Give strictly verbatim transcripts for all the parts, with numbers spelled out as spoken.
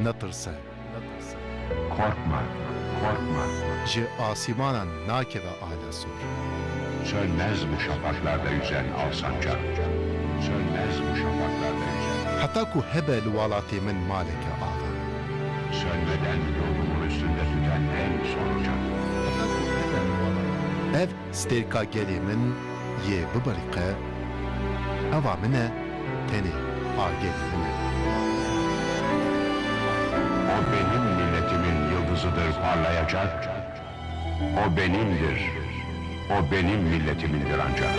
Netirse. Korkma, korkma. Ji asîmanan nakeve ala sor. Sönmez bu şafaklarda yüzen al sancak. Sönmez bu şafaklarda yüzen. Heta ku hebe li welatê min maleke ava. Sönmeden yurdumun üstünde tüten en son ocak. Heta ku hebe li welatê min. Ev stêrka gelê min yê bibiriqe, eva min e, tenê a gelê min e. O benim milletimin yıldızıdır parlayacak. O benimdir. O benim milletimindir ancak.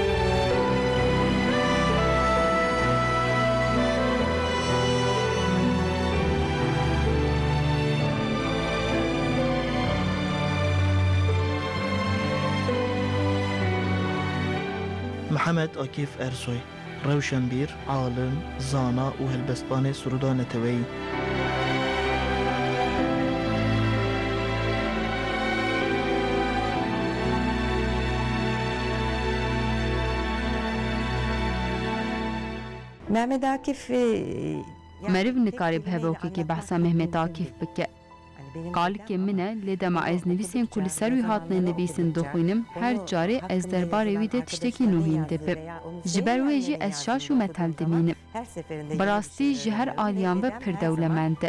Mihemed Akîf Ersoy, rewşenbîr, alim, zana û helbestvanê sirûda neteweyî. Mehmet Akif, e, Meriv nikare bi hevokekê behsa Mehmet Akîf bike. Kalikê min e, lê dema ez nivîsên ku li ser wî hatine nivîsîn dixwînim, her carê ez derbarê wî de tiştekî nû hîn dibim. Ji ber wê jî ez şaş û metel dimînim. Bi rastî ji her aliyan ve pir dewlemend e.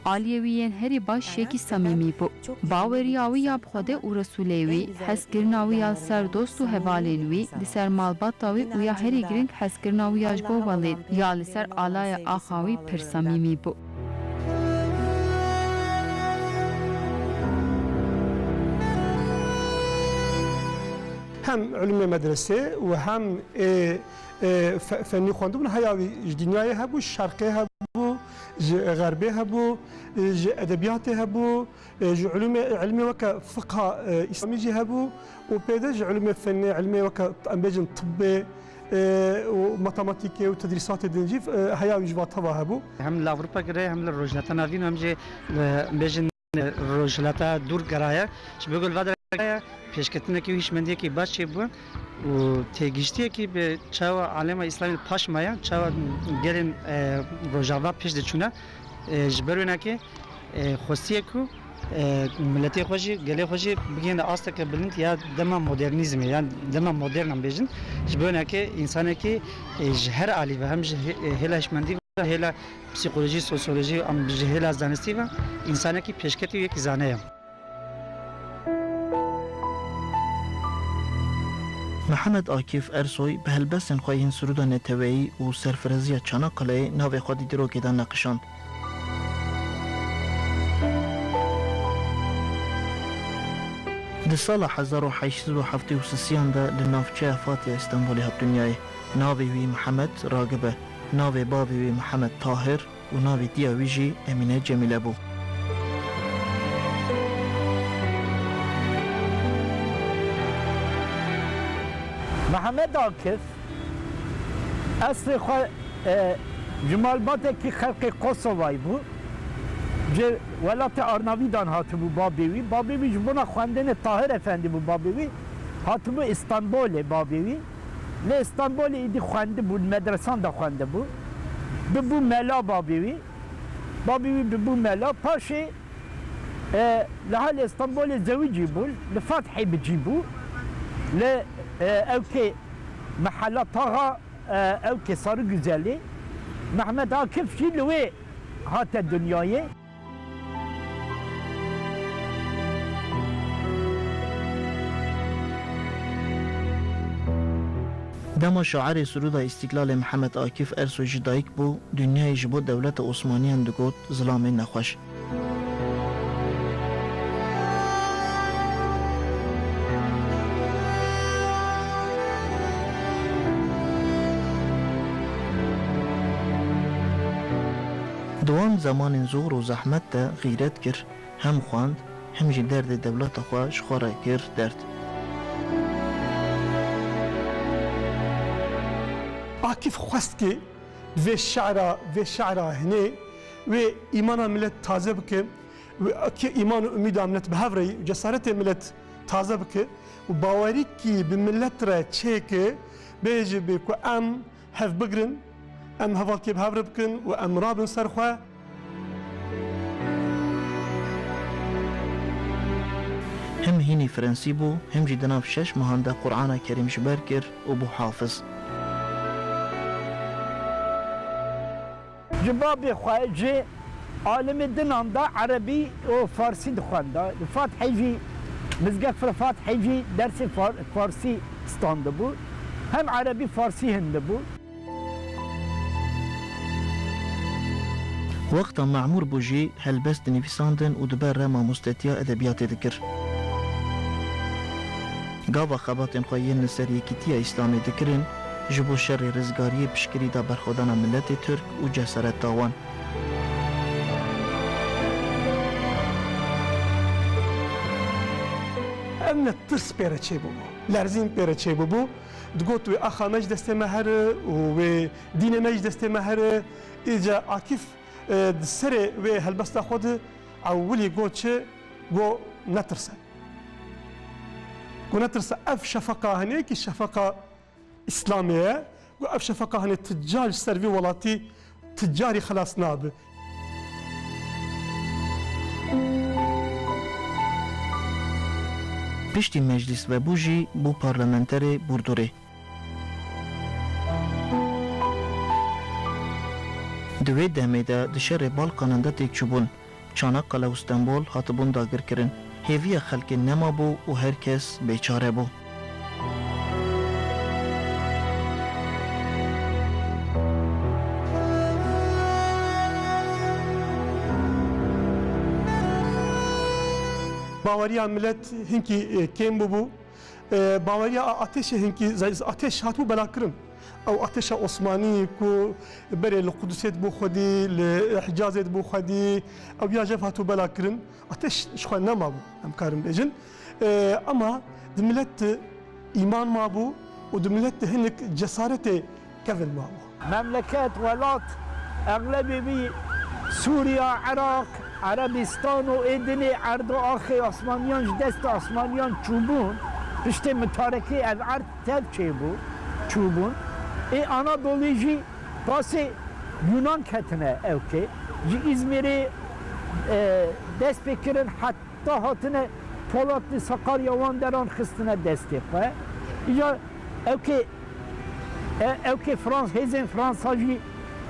Aliyê wî yên herî baş yekî samîmî bû. Baweriya wî ya bi Xwedê û Resûlê wî, hezkirina wî ya li ser dost û hevalên wî, li ser malbata wî û ya herî giring hezkirina wî ya ji bo welêt, ya li ser alaya axa wî pir samîmî bû. Hem ilmê medrese û hem, e, e, fe-, fennî xwendibûn heya wî ji dinyayê hebû, ji şerqê hebû, ji xerbê hebû, e, ji edebiyatê hebû, e, ji ilmê, ilmê weke fiqha, e, îslamî jî hebû û pê de ji ilmê fennê, ilmê weke, em bêjin, tibbê, e, û matematîkê û tedrîsatê din jî, e, heya wî ji va teva hebû. Hem li Ewropa gire, hem li Rojhilata Navîn, hem jî, e, em bêjin, Rojhilata dûr geraye, ji bo ku li va derê pêşketinekî û hişmendiyekî baş çêbû û têgihiştiyekî bi çawa alema Îslamî li paş maye, çawa gelên, e, Rojava pêş diçûne, e, ji ber wê nake, e, xwestiye ku, e, miletê xwe jî, gelê xwe jî bigihîne asteke bilind ya dema modernîzmê, yan dema modern em bêjin, ji bo nake însanekî, e, ji her alî ve hem ji hê-, hêla hişmendî ve, hêla psîkolojî, sosyolojî, em ji hêla zanistî ve însanekî pêşketî û yekî zane ye. Mihemed Akîf Ersoy bi helbestên xwe yên sirûda neteweyî û serfireziya Çanakkale'yê navê xwe di dîrokê de neqişand. Di sala hezar û heşt sed û heftê û sisiyan de li navçeya Fatiya Stenbolê hat dinyayê. Navê wî Mihemed Ragib e. Navê bavê wî Mihemed Tahir û navê diya wî jî Emîne Cemîle bû. Mihemed Akif eslê xwe, e, ji malbatekî xelkê Kosovayê bû. Ji welatê Arnavîdan hatibû babê wî. Babê wî ji bona xwendinê Tahir Efendî bû babê wî. Hatibû Îstanbolê babê wî. Lê Stenbolê êdî xwendibû, li medresan de xwendibû. Bibû mela babê wî. Babê wî bibû mela. Paşê, e, li halê Stenbolê zewicî bû, li Fethê bicî bû. Li, e, ewkê Mehela Taxa, e, ewkê Sarı Güzelî. Mehmet Akif jî li wê hate dinyayê. Dema şairê Sirûda Îstîklalê Mihemed Akîf Ersoy ji dayik bû, dinyayê ji bo dewleta Osmaniyan digot, zilamê nexweş. Di wan zemanên zor û zehmet de xîret kir, hem xwend, hem jî derdê dewleta xwe ji xwe re kir derd. Akîf xwest ki vê şe'ra, vê şe'ra hinê wê îmana milet taze bike, wê ki îman û umîda milet bi hev re yî û cesaretê milet taze bike û bawerî ki bi milet re çêke, bêje bê ku em hev bigrin, em hevalkê bi hev re bikin û em rabin ser xwe. Hînî Frensî bû, him jî di nav şeş mehan de Qur'ana Kerîm ji ber kir û bû hafiz. Ji babê xwe, ji alimê dinan de erebî û farsî dixwenda. Li Fatihê jî, mizgefta Fatihê jî dersê far-, farsî standibû. Hem erebî, farsî hindibû. Wexta memûr bû jî helbest dinivîsandin û di ber re mamostetiya edebiyatê dikir. Gava xebatên xwe yên li ser yekîtiya Îslamê dikirin, ji bo şerê rizgariyê piştgirî da berxwedana miletê Tirk û cesaret da wan. Ev ne tirs pê re çêbûbû, lerzîn pê re çêbûbû. Digot, wê axa me ji destê me here û wê dînê me ji destê me here. Îca Akîf, e, di serê wê helbesta xwe de ewilî got çi? Got, netirse. Got, netirse, ev şefeqa hene ki şefeqa Îslamê ye. Got, ev şefeqa hene, ti car ji ser vî welatî, ti carî xelas nabe. Piştî meclîs vebû jî bû parlamenterê Burdurê. Di wê demê de di şerê Balkanan de têk çûbûn. Çanakkale û Stenbol hatibûn dagirkirin. Hêviya xelkê nemabû û her kes bêçare bû. Baweriya milet hinkî, e, kêm bûbû. E, baweriya a-, Ateşê hinkî, ze-, Ateş hatibû belakirin. Ew Ateşa Osmanî ku berê li Qudusê dibû xwedî, li Hicazê dibû xwedî, ew ya jev hatibû belakirin. Ateş ji xwe nemabû, em karin bêjin. E, ema di milet de îman mabû û di milet de hinek cesaretê kevin mabû. Memleket, welat, exlebê wî Sûriya, Iraq, Erebîstan û ê dinê erdo axê Osmaniyan ji destê Osmaniyan çûbûn, piştê mitarekê ev erd tev çêbû, çûbûn. Ê Anadolî jî pasê Yunan ketine ewkê. Ji Îzmîrê, e, dest pê kirin heta hatine Polatli, Sakarya wan deran xistine destê xwe. Îja ewkê, e, ewkê Frans-, hêzên Fransa jî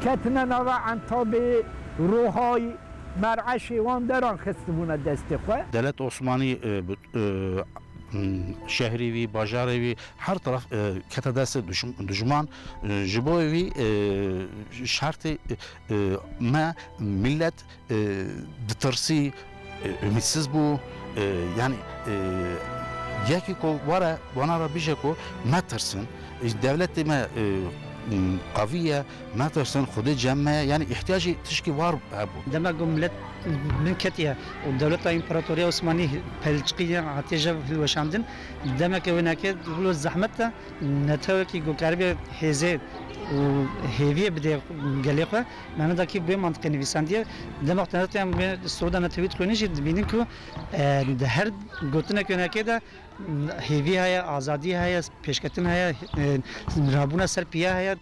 ketine nava Entabê, Rohay, Mer'eşê wan deran xistibûne destê xwe. Dewlet Osmanî, e, bi, e, m, şehrê wî, bajarê wî, her taraf, e, kete destê duş-, dijman. E, ji bo wî, e, şertê, e, me, milet, e, ditirsî, e, umîtsiz bû. E, yanî, e, yekî ku were, wana re bije ku metirsin. Dewletê me, e, m, qewî ye, metirsin, Xwedê cem me ye. Yanî îhtiyacê tişkî war hebû. Dema ku milet bin ketiye û dewleta împaratoriya Osmanî pelçiqî hatiye jev hilweşandin, demeke wêneke wilo zehmet de netewekî ku keribe hêzê û hêviyê bide gelê xwe, me ne dakî bi vê mantiqê nivîsandiye. Dema te em wê soda netewî dixwînin jî dibînin ku, e, di her gotinek wênekê de hêvî heye, azadî heye, pêşketin heye, e, rabûna ser piya heye.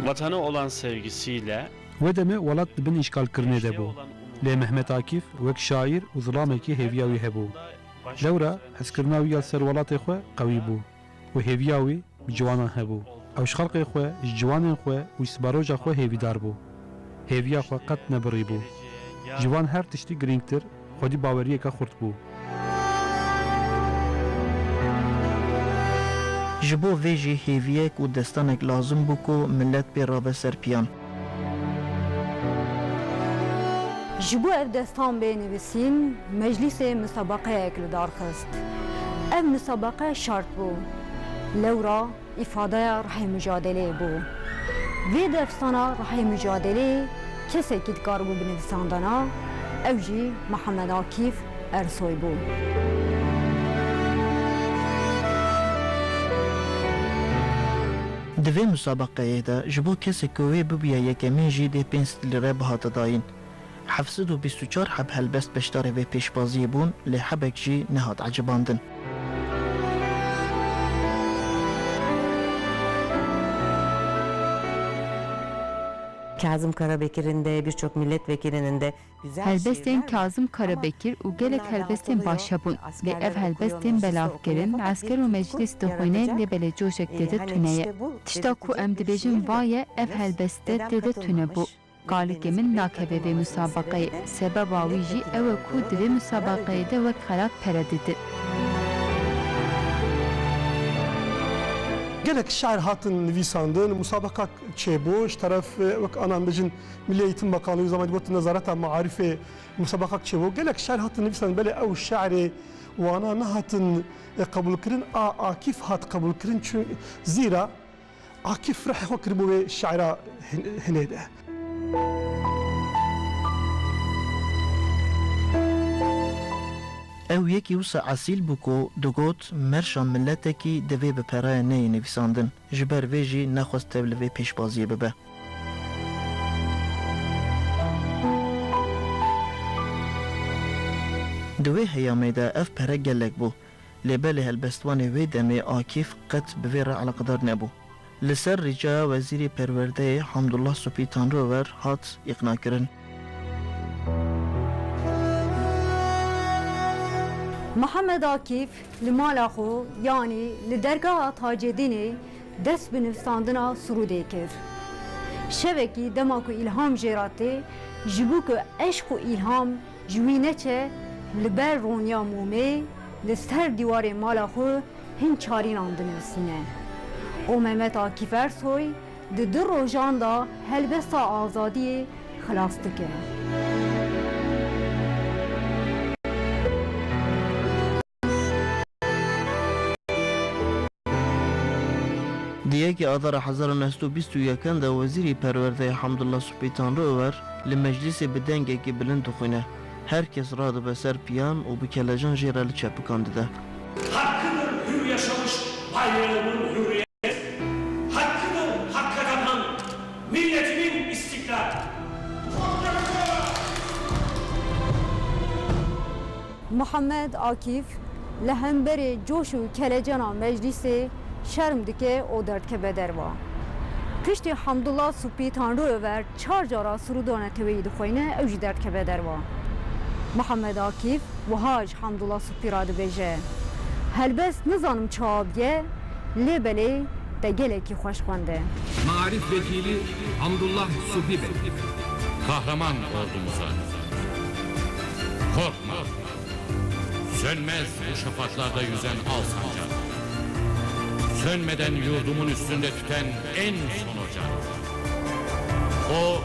Vatana olan sevgisiyle Wê demê welat di bin îşgalkirinê de bû. Lê Mehmet Akîf wek şaîr û zilamekî hêviya wî hebû. Lewra hezkirina wî ya li ser welatê xwe qewî bû û hêviya wî bi ciwanan hebû. Ew ji xelkê xwe, ji ciwanên xwe û ji siberoja xwe hêvîdar bû. Hêviya xwe qet nebirîbû. Ji van her tiştî girîngtir, xwedî baweriyeke xurt bû. Ji bo vê jî hêviyek û destanek lazim bû ku milet pê rabe ser piyan. Ji bo ev destan bê nivîsîn, meclîsê misabeqeyek li dar xist. Ev misabeqe şert bû. Lewra îfadeya rihê mucadeleyê bû. Vê defsana rihê mucadeleyê kesekî dikaribû binivîsandana, ew jî Mihemed Akîf Ersoy bû. Di vê musabeqeyê de ji bo kesê ku wê bibûya yekemîn jî dê pênc sed lîre bihate dayîn. Heft sed û bîst û çar heb helbest beşdarê vê pêşbaziyê bûn, lê hebek jî nehat ecibandin. Kazım Karabekir'in de, birçok milletvekilinin de güzel Helbestên şiirler var. Kazim Karabekir û gelek helbestên baş hebûn, lê ev helbestên belavkirin, esker û meclîs dixwîne, lê belê coşek tê de tune ye. Tişta ku em dibêjin va ye, ev helbest de tê de tune bû. Kalikê min nakeve vê musabeqeyê. Sebeba wî jî ew e ku di vê musabeqeyê de wek xelat pere didi. Gelek şair hatin nivîsandin, musabeqak çêbû, ji teref, wek anan bijin, Milli Eğitim Bakanlığı, zaman gotin Nezareta Maarifê, musabeqak çêbû. Gelek şair hatin nivîsandin, belê ew şairê wana nehatin, e, qebûlkirin, a Akîf hat qebûlkirin, çi-, zîra Akîf rihê xwe kiribû wê şaira hin-, hinê de. Ew yekî wisa esîl bû ku digot, merşa miletekî divê bi pereyê neyê nivîsandin. Ji ber vê jî nexwest tev li vê pêşbaziyê bibe. Di wê heyamê de ev pere gelek bû. Lê belê helbestvanê wê demê Akîf qet bi vê re eleqedar nebû. Li ser rîca Wezîrê Perwerdeyê Hamdullah Supî Tanrıöver hat îqnakirin. Mihemed Akîf li mala xwe, yanî li dergeha Tacedînê dest bi nivîsandina sirûdê kir. Şevekî dema ku îlham jê re tê, ji bo ku eşq û îlham ji wî neçe, li ber roniya mûmê li ser dîwarê mala xwe hin çarînan dinivîsîne û Mehmet Akîf Ersoy di du rojan de helbesta azadiyê xilas dike. Di yekê Adara hezar û neh sed û bîst û yekan de Wezîrî Perwerdeyê Hamdullah Supî Tanrıöver li meclîsê bi dengekî bilind dixwîne. Her kes radibe ser piyan û bi kelecan jê re li çepikan dide. Hakkıdır hür yaşamış bayrağımın hürriyet. Hakkıdır hakka tapan milletimin istiklal. Mihemed Akîf li hemberî coş û kelecana meclîsê şerm dike û derdikeve derva. Piştî Hamdullah Supî Tanrıöver çar cara sirûda neteweyî dixweyne, ew jî derdikeve derva. Mihemed Akîf wiha ji Hamdullah Supî re dibêje, helbest nizanim çawa bûye, lê belê te gelekî xweş xwende. Maarif vekili Hamdullah Supî Bey. Kahraman ordumuza. Korkma. Sönmez bu şafaklarda yüzen al sancak. Sönmeden yurdumun üstünde tüten en son ocak. O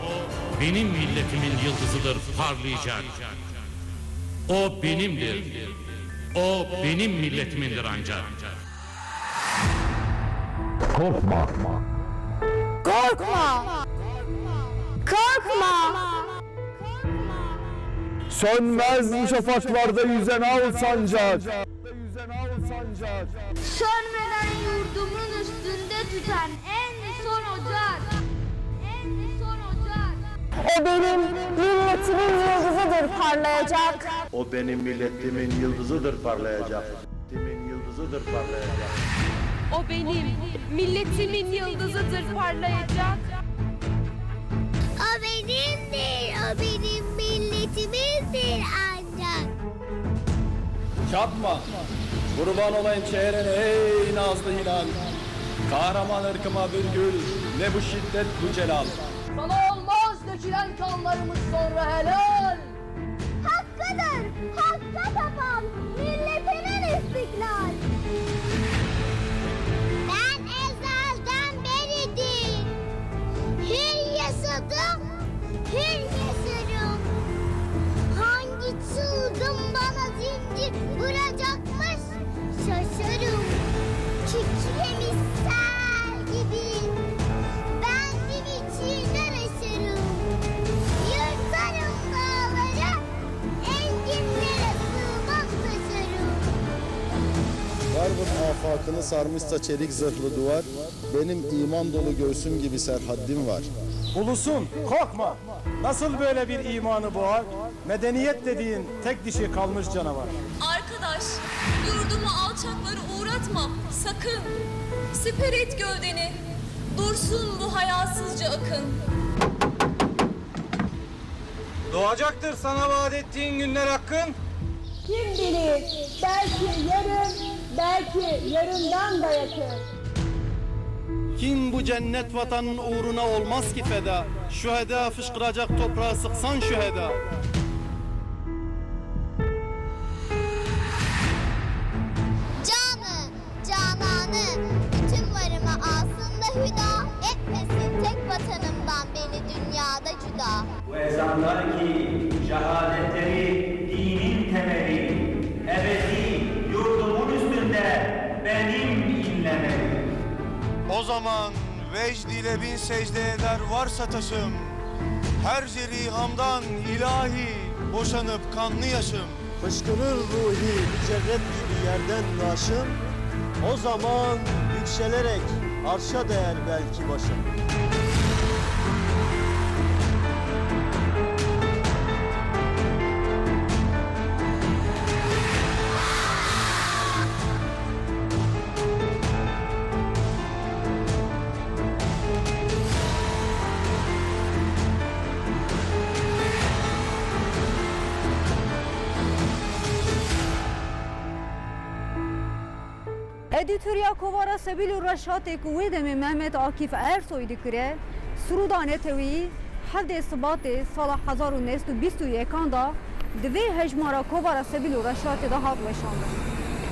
benim milletimin yıldızıdır, parlayacak. O benimdir. O benim milletimindir ancak. Korkma. Korkma. Korkma. Sönmez bu şafaklarda yüzen al sancak. Sönmeden yurdumun üstünde tüten en son ocak. En son ocak. O benim milletimin yıldızıdır parlayacak. O benim milletimin yıldızıdır parlayacak. Milletimin yıldızıdır parlayacak. O benim milletimin yıldızıdır parlayacak. O benimdir, o benim milletimindir ancak. Çatma, kurban olayım şehrine ey nazlı hilal. Kahraman ırkıma bir gül, ne bu şiddet bu celal. Sana olmaz dökülen kanlarımız sonra helal. Hakkıdır hakka tapan milletinin istiklal. Ben ezelden beridir hür yaşadım, hür yaşarım. Hangi çılgın bana zincir vuracakmış? Şaşarım. Kükremiş sel gibi ben gün içinde aşarım. Yırtarım dağları, enginlere sığmam taşarım. Garbın afakını sarmışsa çelik zırhlı duvar, benim iman dolu göğsüm gibi serhaddim var. Ulusun, korkma! Nasıl böyle bir imanı boğar? Medeniyet dediğin tek dişi kalmış canavar. Arkadaş, yurdumu alçaklara uğratma, sakın. Siper et gövdeni, dursun bu hayasızca akın. Doğacaktır sana vaat ettiğin günler hakkın. Kim bilir, belki yarın, belki yarından da yakın. Kim bu cennet vatanın uğruna olmaz ki feda? Şu heda fışkıracak toprağa sıksan şu heda. Canım, cananım, bütün varımı alsın da hüda, etmesin tek vatanımdan beni dünyada cüda. Bu ezanlar ki şehadetleri dinin temeli, ebedi yurdumun üstünde benim inlemeli. O zaman vecd ile bin secde eder varsa taşım, her zerî gamdan ilahi boşanıp kanlı yaşım. Fışkırır ruhi mücerret gibi yerden naaşım, o zaman yükselerek arşa değer belki başım. Edîtoriya Kovara Sebil û Reşatê ku wê demê Mehmet Akîf Ersoy dikire, Sirûda Neteweyî, heftê Sibatê sala hezar û neh sed û bîst û yekan de di vê hejmara Kovara Sebil û Reşatê de hat weşandin.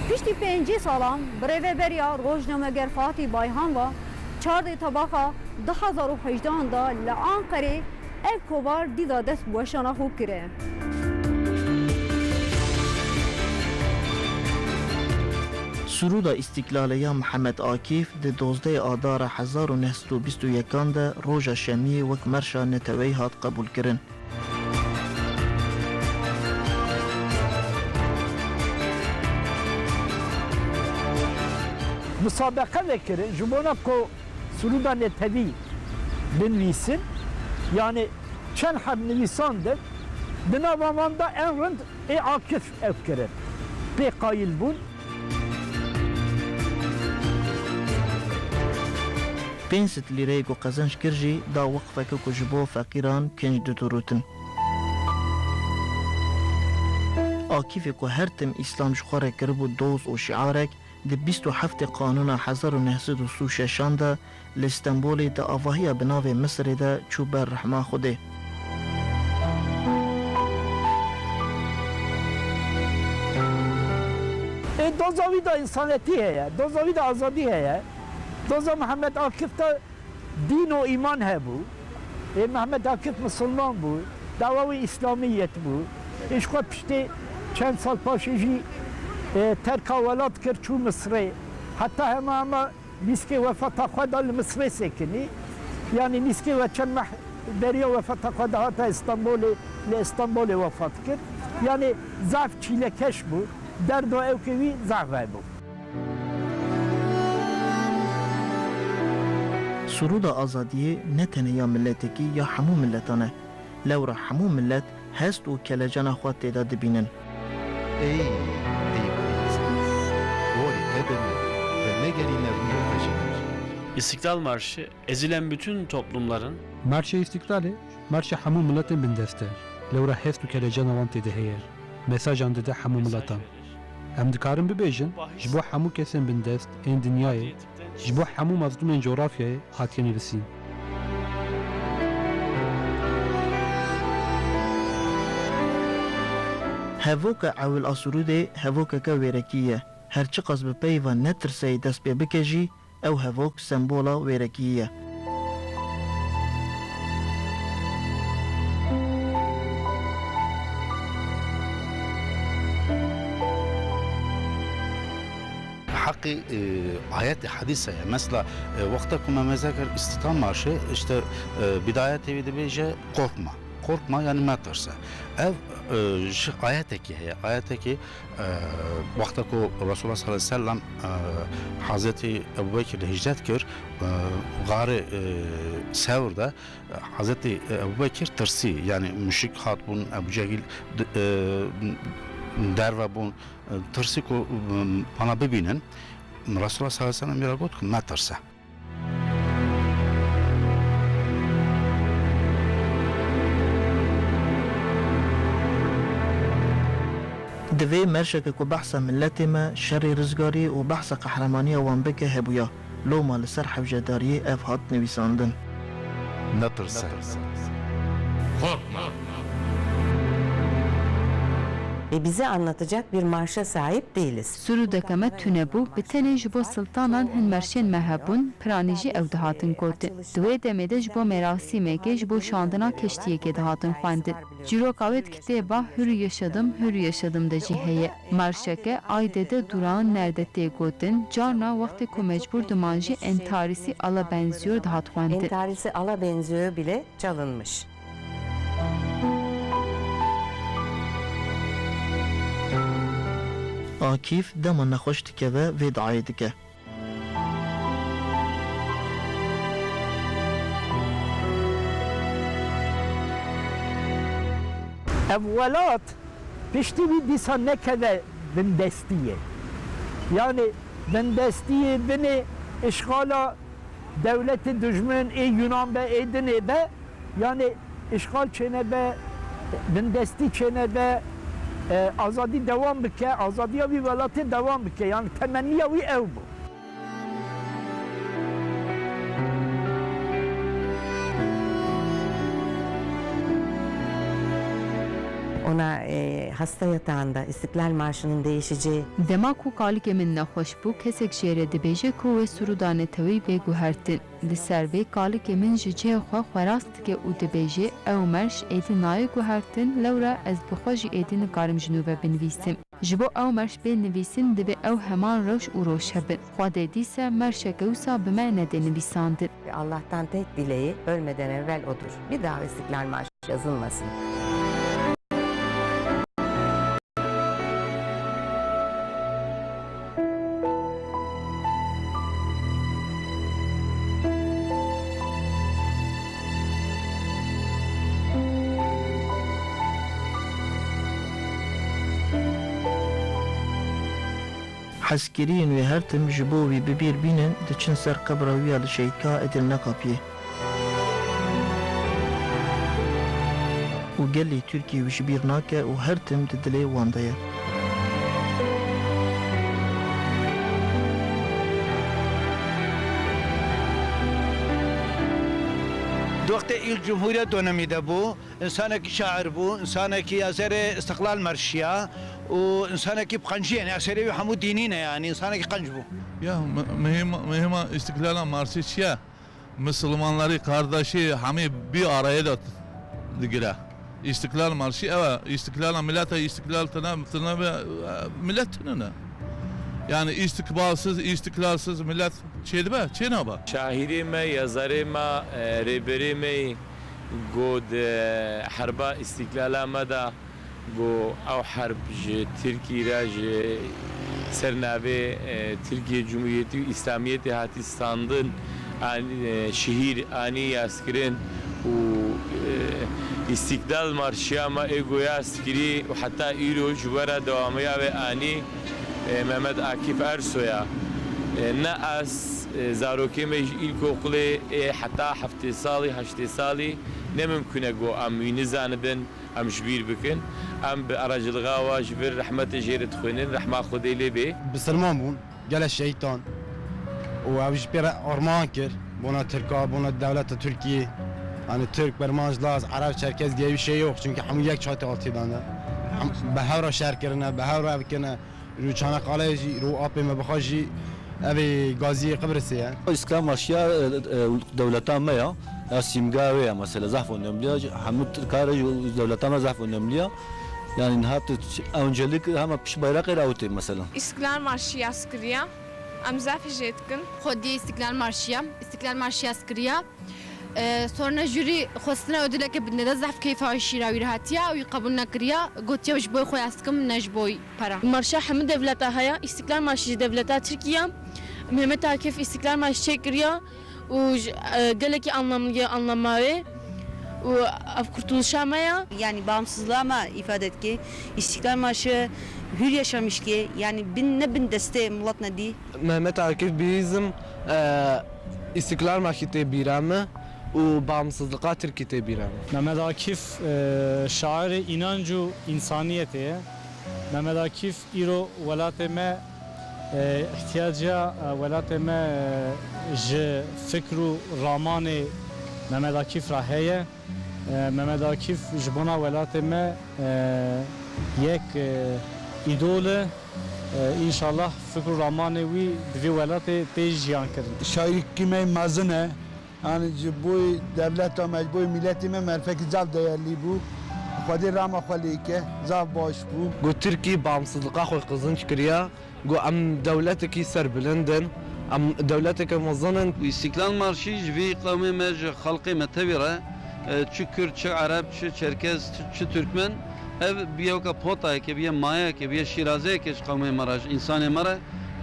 Piştî pêncî salan bi rêveberiya rojnameger Fatî Bayhan ve çardê Tebaxa du hezar û hejdehan de li Anqerê ev kovar dîsa dest bi weşana xwe kire. Sirûda Îstîklalê ya Mihemed Akîf di dozdehê Adara hezar û neh sed û bîst û yekan de roja şemiyê wek merşa neteweyî hat qebûlkirin. Misabeqe vekirin, ji bona ku sirûda netewî binivîsin, yanî çend heb nivîsandin, di nava wan de en rind ê Akif ew kirin. Pê qayîl bûn. Pênc sed lîreyê ku qezenc kir jî da weqfeke ku ji bo feqîran kinc didirûtin. Akîfê ku her tim Îslam ji xwe re kiribû doz û şiarek, di bîst û heftê Qanûna hezar û neh sed û sî û şeşan de li Stenbolê di avahiya bi navê Misirê de çû ber rehma Xwedê. Ê doza wî de însanetî heye, doza wî de azadî heye. Doza Mihemed Akif de dîn û îman hebû. Ê Mehmet Akif misilman bû, dawa wî îslamiyet bû. Ê ji xwe piştê çend sal paşê jî, e, terka welat kir, çû Misrê. Heta hema hema nîskê wefata xwe da li Misrê sekinî. Yanî nîskê we çend meh beriya wefata xwe da hate Îstanbulê, li Îstanbulê wefat kir. Yanî zaf çîlekeş bû, derdo ewkê wî zaf hebû. Sirûda azadiyê ne tenê ya miletekî, ya hemû miletan e. Lewra hemû milet hest û kelecana xwe tê de dibînin. Ey, ey, borî te bimî ve negerî nermî ve xwe jî. İstiklal Marşı ezilen bütün toplumların Marşê Îstîklalê, marşê hemû miletên bindest e. Lewra hest û kelecana wan tê de heye. Mesajan dide hemû miletan. Em dikarin bibêjin, ji bo hemû kesên bindest ên dinyayê, ji bo hemû mezlûmên coğrafyayê hatiye nivîsîn. Hevoka Ewil a Sirûdê hevokeke wêrekî ye. Her çiqas bi peyva netirseyî dest pê bike jî, ew hevok sembola wêrekiyî ye. Heqî, e, ayetê hedîse ye. Mesela, e, wexta ku me meze kir Îstiklal Marşı, işte, e, bidayetê wî dibêje, "Korkma." Korkma, yani metirse. Ev, e, ji ayetekî heye. Ayetekî, e, wexta ku Resulullah sallallahu aleyhi ve sellem, e, Hazretî Ebu Bekir li hicret kir, e, xarê, e, Sewr de, e, Hazretî Ebu Bekir tirsî. Yani müşrik hatbûn, Ebu Cehil d-, e, derve bûn, e, tirsî ku, e, bana bibînin. Resulullah sallallahu aleyhi ve sellem wî re got ku metirse. Divê merşeke ku behsa miletê me, şerê rizgarî û behsa qehremaniya wan bike hebûya. Loma li ser hewcedariyê ev hat nivîsandin. Netirse. Korkma. Ve bize anlatacak bir marşa sahip değiliz. Sirûdeke me tune bû, bi tenê ji bo siltanan hin merşên me hebûn, piranî jî ew dihatin gotin. Di wê demê de ji bo merasîmekê, ji bo şandina keştiyekê dihatin xwendin. Çîroka wê di kitêba Hür yaşadım, hür yaşadım de jî heye. Marşeke Ay dede durağın nerede tê gotin, carna wextê ku mecbûr diman jî Entarisi ala benziyor dihat xwendin. Entarisi ala benziyor bile çalınmış. Akîf dema nexweş dikeve vê diayê dike. Ev welat piştî wî dîsa nekeve bindestiyê. Yanî bindestiyê binê îşxala dewletê dijmin ê Yunan be, ê dinê be, yanî îşxal çênebe, bindestî çênebe, e, azadî dewam bike, azadiya wî welatê dewam bike. Yanî temenniya wî ew bû. Ona, e, hasta yatağında İstiklal Marşı'nın değişeceği. Dema ku kalikê min nexweş bû, kesek jê re dibêje ku wê sirûda neteweyî bê guhertin. Li ser vê kalikê min ji cihê xwe xwerast dike û dibêje, ew merş êdî nayê guhertin, lewra ez bi xwe jî êdî nikarim ji nû ve binivîsim. Ji bo ew merş bê nivîsîn, divê ew heman rewş û roj hebin. Xwedê dîse merşeke wisa bi me nedê nivîsandin. Allah'tan tek dileği ölmeden evvel odur. Bir daha İstiklal Marşı yazılmasın. Hezkiriyên wê her tim ji bo wî bi bîr bînin, diçin ser qebra wî ya li Şehîdgeha Edil Nekapiyê. Û gelê Tirkiyê wî ji bîr nake û her tim di dilê wan de ye. Di wextê îl cumhuriyet dönemî de bû, insanekî şair bû, insanekî eserê Îstiqlal Marşı ya û insanekî bi qenciyê, yanî eserê wî hemû dînî ne, yanî insanekî qenc bû. Ya, mi-, mihîma, mihîma Îstiklala Marşı çi ye? Misilmanlarî, kardeşî hemî bir araya da digire. Îstiklal Marşı, ew e, îstiklala mileta, îstiklal tine, tine be, e, milet tine ne. Yani istikbalsiz, istiklalsiz milet çê dibe, çê nabe. Şairê me, yazarê me, e, rêberê me got, e, herba îstiklala me de Got, ew herb ji Tirkî re, ji ser navê, e, Tirkiye Cumhuriyeti û Îslamiyetê hatî standin, an-, e, şihîr anî yazkirin û, e, Îstiklal Marşiya me ê got yazkirî û heta îro ji we re dewamiya wê anî, e, Mehmet Akif Ersoya. E, ne ez, e, zarokê me ji îlkokulê ê heta heftê salî, heştê salî ne mimkun e got em wî nizanibin. Em ji bîr bikin, em bi aracilixa we ji vir rehmetê jê re dixwînin, rehma Xwedê lê bê. Bisilman bûn, gelek şehîd dan û ew jî pê re armağan kir, bona Tirka, bona dewleta Tirkiyê. Yanî Tirk, Bermanc, Laz, Ereb, Çerkez diye bir şey yok. Çünkü hemû yek çatı altı dan de. Hem bi hev re şer kirine, bi hev re ev kirine. Rû Çanakkale jî, rû apê me bixwe jî, ev ê gaziyê Qibrisê ye. Îstiklal Marşiya, e, e, dewleta me ya, ya sîmgeya wê ya mesela, zehf önemli ya, hemû kare ji dewleta me zehf önemli ya. Yani niha tu öncelik hema piş bayraqê re ew tê mesela. Îstiklal Marşiya yazkiriya, em zehf jê dikin. Xwediyê Îstiklal Marşiya, Îstiklal Marşiya yazkiriya. E, sonra jûrî xwestine ödüleke bidine de zehf keyfa wî şîra wî re hatiya, wî qebûl nekiriya, gotiya ji bo xwe yaz dikim, ne ji bo para. Marşa hemû dewleta heye, Îstiklal Marşi ji dewleta Tirkiye, Mehmet Akif Îstiklal Marşi çêkiriya û ji, e, gelekî anlamlı ye, anlama wê û ev kurtuluşa me ya. Yani bağımsızlığa me ifade etki, İstiklal Marşı hür yaşamış ki, yani bin, ne bin desteği millet ne di. Mehmet Akif bizim, e, İstiklal Marşı tê bîra me û bağımsızlığa Tirkî tê bîra me. Mehmet Akif, e, şairê înanc û însaniyetê ye. Mehmet Akif îro welatê me, e, îhtiyaca, e, welatê me, e, ji fikr û ramanê Mehmet Akif re heye. E, Mehmet Akif ji bona welatê me, e, yek, e, îdol e. E, înşallah fikr û ramanê wî di vê welatê tê jiyan kirin. Şaîrkî me mezin e. Yanî ji bo dewleta me, ji bo miletê me merfekî zaf değerlî bû. Xwedê rama xwe lê ke, zaf baş bû. Got Tirkî bağımsızlığa xwe qizanç kiriye. Got em dewletekî serbilind in, em dewleteke mezin in. Îstîklal Marşî ji vî qewmê me, ji xelqê me tevî re, e, çi Kurd, çi Ereb, çi Çerkez, çi, çi Türkmen, ev bûye weke potayeke, bûye mayeyeke, bûye şîrazeyeke ji qewmê me re, ji însanê me re.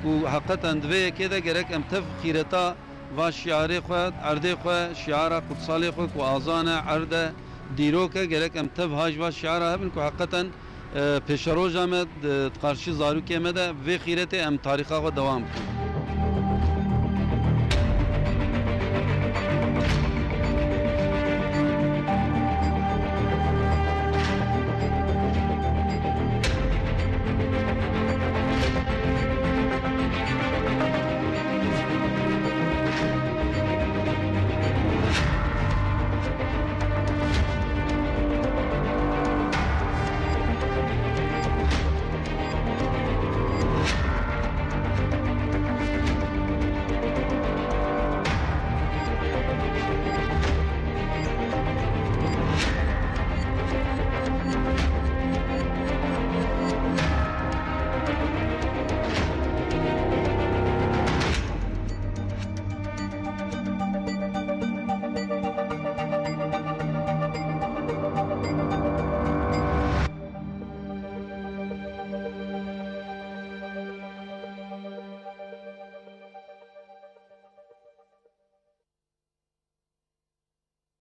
Û heqeten di vê yekê de gerek em tev xîreta va şiarê xwe, erdê xwe, şiara qutsalê xwe ku azan e, erd e, dîrok e, gerek em tev ha ji va şiara hebin ku heqeten, e, pêşeroja me di, di qarşî zarokê me de vê xîretê em tarîxa xwe dewam bikin.